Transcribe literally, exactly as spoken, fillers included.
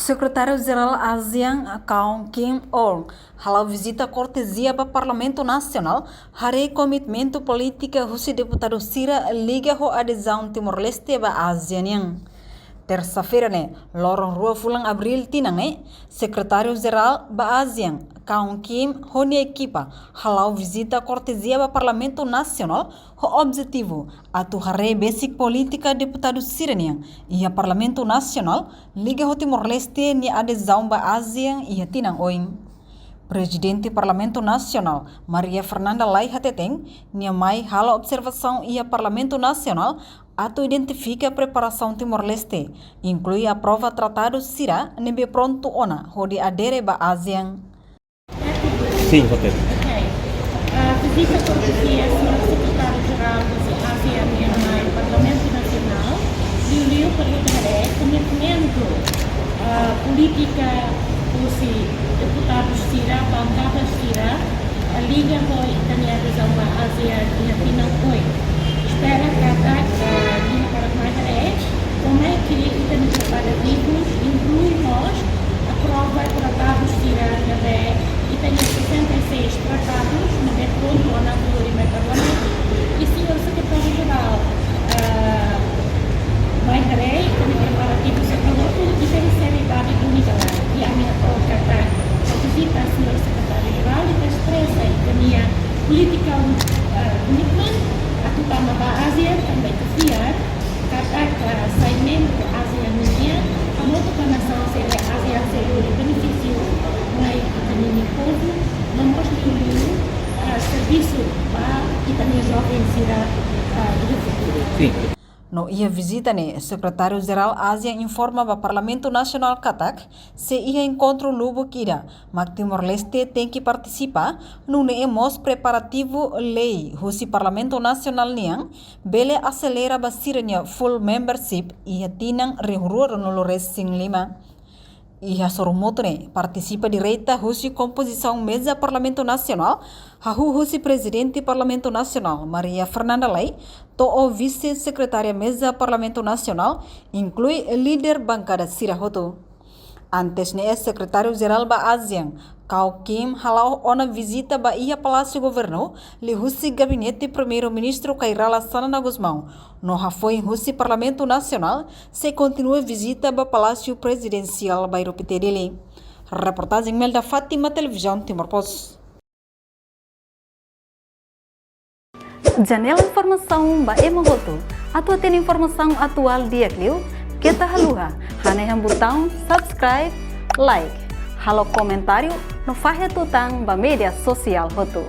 Sekretáriu-Jerál ASEAN, Khaw Kim Oung, hala'o vizita kortezia ba Parlamentu Nasionál, haree komitmentu polítika husi deputadu sira liga ho adezaun Timor-Leste ba ASEAN nian. Tersa-feira ne'e, loron rua fulan Abríl tinan ne'e, Sekretáriu-Jerál ba ASEAN, Khaw Kim, ho nia ekipa, hala'o vizita kortezia ba Parlamentu Nasionál, ho objetivu atu haree besik polítika deputadu sira-nian iha Parlamentu Nasionál, liga ho Timor-Leste nia adezaun ba ASEAN iha tinan oin. Prezidente Parlamentu Nasionál, Maria Fernanda Lay hateten, nia mai halo observasaun iha Parlamentu Nasionál atu identifika preparasaun Timor-Leste, inklui aprova tratadu sira ne'ebé prontu ona hodi adere ba ASEAN. Sim, roteiro. Ok. Ah, vizita kortezia, señór Sekretáriu-Jerál ASEAN nian mai Parlamentu Nasionál, liuliu para haree komitmentu, ah, polítika husi deputadu sira, bankada sira, ah, liga ho ita-nia adezaun ba ASEAN iha tinan oin. Espera katak, ah, nia para mai haree, como é que ita-nia preparativus inklui mós aprova tratadu sira ne'ebé ita-nia sessenta e seis tratadus ne'ebé prontu ona hodi mai Parlamentu. I señór Sekretáriu-Jerál, ah, mai haree ita-nia preparativu sira hotu, ita-nia seriedade únika. I ami hato'o katak, vizita señór Sekretáriu-Jerál, ita espresa ita-nia political, ah, commitment atu tama ba ASEAN, tanba ita fiar katak, ah, saimentu ASEAN nian hamutuk ho nasaun sira ASEAN sei lori benefísiu mai ita-nia povu, no mós liuliu, ah, servisu ba ita-nia joven sira, ah, iha futuru. Sim. No iha vizita ne'e, Sekretáriu-Jerál ASEAN informa ba Parlamentu Nasionál katak, se iha enkontru lubuk ida, mak Timor-Leste tenke partisipa, nune'e mós preparativu lei husi Parlamentu Nasionál nian, bele aselera ba sira-nia full membership iha tinan rihun rua ruanulu resin lima. Iha sorumutu ne'e, partisipa direta husi kompozisaun meza Parlamentu Nasionál, hahú husi Prezidente Parlamentu Nasionál, Maria Fernanda Lay, to'o Vise-Sekretária Meza Parlamentu Nasionál, inklui líder bankada sira hotu. Antes ne'e, Sekretáriu-Jerál ba ASEAN, Khaw Kim, hala'o ona vizita ba iha Palásiu Governu, liuhusi gabinete Primeiru-Ministru Kay Rala Xanana Gusmão, no hafoin husi Parlamentu Nasionál, sei kontinua vizita ba Palásiu Prezidensiál Bairru Pité Dili. Reportajen Melda Fátima, Televizaun Timor Post. Janela informasaun ba ema hotu. Atu hatene informasaun atuál di'ak liu, keta haluha hanehan butaun subscribe, like, halo komentáriu, no fahe tutan ba média sosiál hotu.